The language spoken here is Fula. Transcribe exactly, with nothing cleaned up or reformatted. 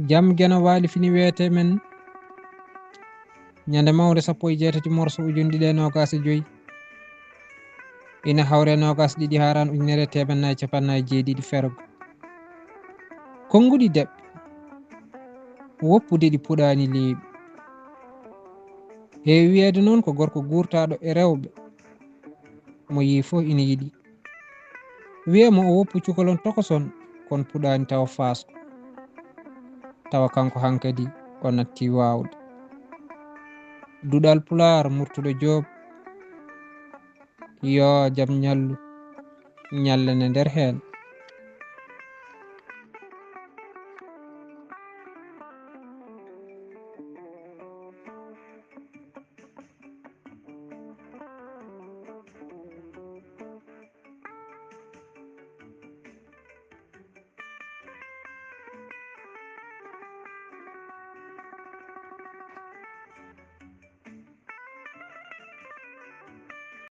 Jam Geno Waali fini weete men ñande mawde sappo e jeetati morso ujunɗiɗi e noogaas e joy, ina hawre noogaas ɗiɗi haran ujunere teemen nayi capannaayi jeeɗiɗi fergo. Konnguɗi deɓɓe, woppude ɗi puɗaani leeɓi. Heewi wiyeede noon ko gorko guurtaaɗo e rewɓe, mo yii fof ina yiɗi. Wiyee mo o woppu cukalon tokoson, kon puɗaani tawa faasko. Tawa kanko hankadi o natti waawde. Duɗal Pulaar, Murtuɗo Joob. Yoo jam ñallu, ñallane nder heen.